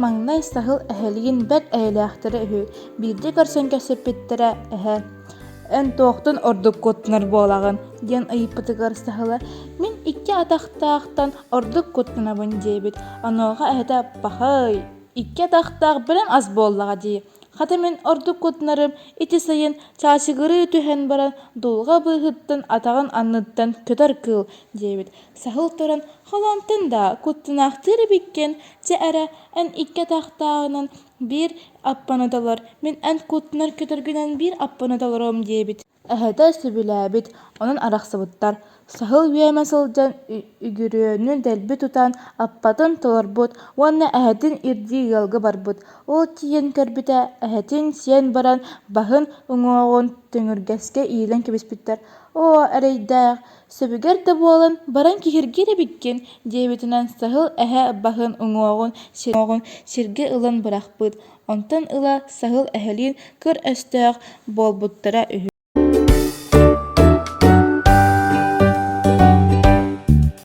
Маҥнай саһыл эһэлиин бэрт эйэлээхтэрэ үһү, биирдэ көрсөн кэпсэппиттэрэ эһэ: «Эн туохтан ордук куттанар буолаҕын?» диэн ыйыппытыгар саһыла: «Мин икки атахтаахтан ордук куттанабын» диэбит. Онуоха эһэтэ: «Пахай, икки атахтаах бэлэм ас буоллаҕа дии, хата мин ордук куттанарым ити сайын чаачыгырыы түһэн баран дулҕа быыһыттан атаҕын анныттан көтөр кыыл» диэбит. Саһыл туран «Холоонтон да куттанаахтыыр эбиккин, чэ эрэ, эн икки атахтааҕынан биир аппаны толор, мин эн куттанар көтөргүнэн биир аппаны толоруом» диэбит. Эһэтэ сөбүлээбит, онон арахсыбыттар. Саһыл үөмэ сылдьан үгүрүөнү дэлби тутан аппатын толорбут уонна эһэтин ирдии ыалга барбыт. Ол тиийэн көрбүтэ, эһэтин сиэн баран баһын уҥуоҕун төҥүргэскэ иилэн кэбиспиттэр. «Оо, эрэйдээх, сөбүгэр да буолан баран киһиргиир эбиккин» диэбитинэн саһыл эһэ баһын уҥуоҕун сиргэ ылан бырахпыт. Онтон ыла саһыл эһэлиин кыр өстөөх буолбуттара үһү.